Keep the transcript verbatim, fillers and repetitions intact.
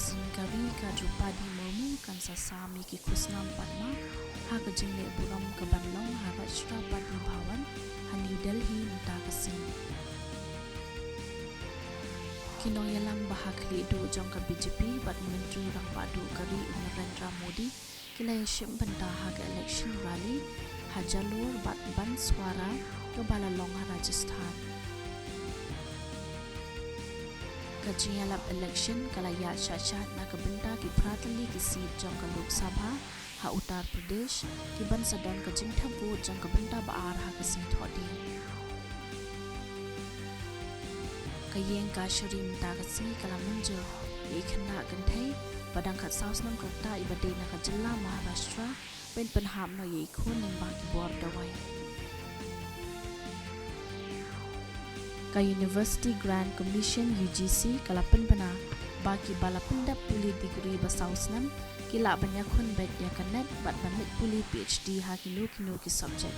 Ka ri ka Droupadi Murmu kan sa sam ïa ki khusnam Padma ha ka jingleh burom ka ban long ha Rashtrapati Bhavan ha New Delhi mynta ka sngi. Ki nongïalam ba ha khlieh duh jong ka B J P bad u Myntri Rangbah Duh ka ri u Narendra Modi ki la ïashim bynta ha ka election rally ha Jalore bad Banswara kaba la long ha Rajasthan. Ka jingïalap election ka la ïaid shah shah na ka bynta ki phra tylli ki seat jong ka Lok Sabha ha Uttar Pradesh, ki ban sa don ka jingthep vote jong ka bynta ba ar ha ka sngi Thohdieng. Ka ïing kashari mynta ka sngi ka la mynjur ïa i khynnah kynthei ba dang khatsaw snem ka rta iba dei na ka jylla Maharashtra ban pynhap noh ïa i khun lyngba ki bor dawai. Ka University Grant Commission, U G C, ka la pynbna ba kiba la pyndep pule degree ba saw snem ki lah ban ïakhun beit ïa ka NET bad ban leit pule P H D ha kino kino ki subject.